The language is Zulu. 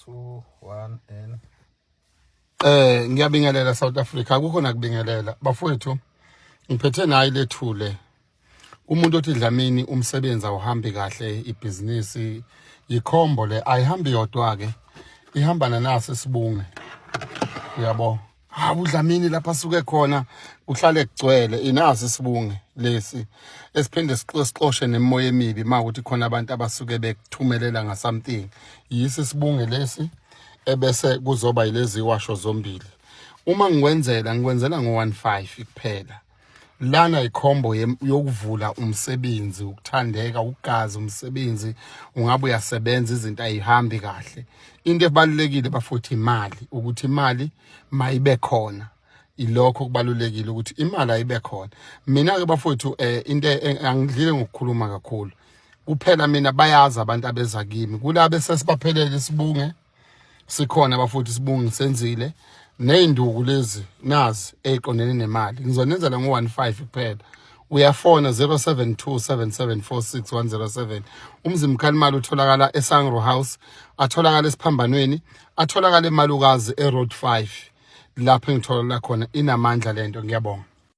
2 1 and Ngiyabingelela South Africa, akukho nakubingelela bafowethu. Ngiphethe nayi lethule umuntu othi Dlamini umsebenzi awuhambi kahle, ibhizinisi yikhombo le, ayihambi yodwa ke, ihamba nanasi sibunge, uyabo. Hawu Dlamini, lapha suke khona kuhlale kugcwele inasi isibunge lesi esiphinde sixoshe nemimoya emibi uma ukuthi khona abantu abasuke bekuthumelela nga something. Yisi isibunge lesi, ebese kuzoba yilezi washo zombili. Uma ngikwenzela, ngikwenzela ngo-15 kuphela. Lana ikhombo yokuvula umsebenzi, ukuthandeka, ukugaza umsebenzi. Ungabe uyasebenza, izinto ayihambi kahle. Into ebalulekile bafuthi imali, ukuthi imali mayibe khona. Ilokho kubalulekile ukuthi imali ayibe khona. Mina ke bafowethu, into angidlile ngokukhuluma kakhulu kuphela. Mina bayazi abantu abeza kimi, kulabe sesibaphelele isibunge sikhona bafowethu, isibunge senzile nezinduku lezi nazi eziqondene nemali. Ngizonenzela ngo-15 kuphela. Uyafona 0727746107. Umzimkhali mali utholakala eSangro House, atholakala esiphambanweni, atholakala eMalukazi eRoad 5, lapho engithola khona. Inamandla lento, ngiyabonga.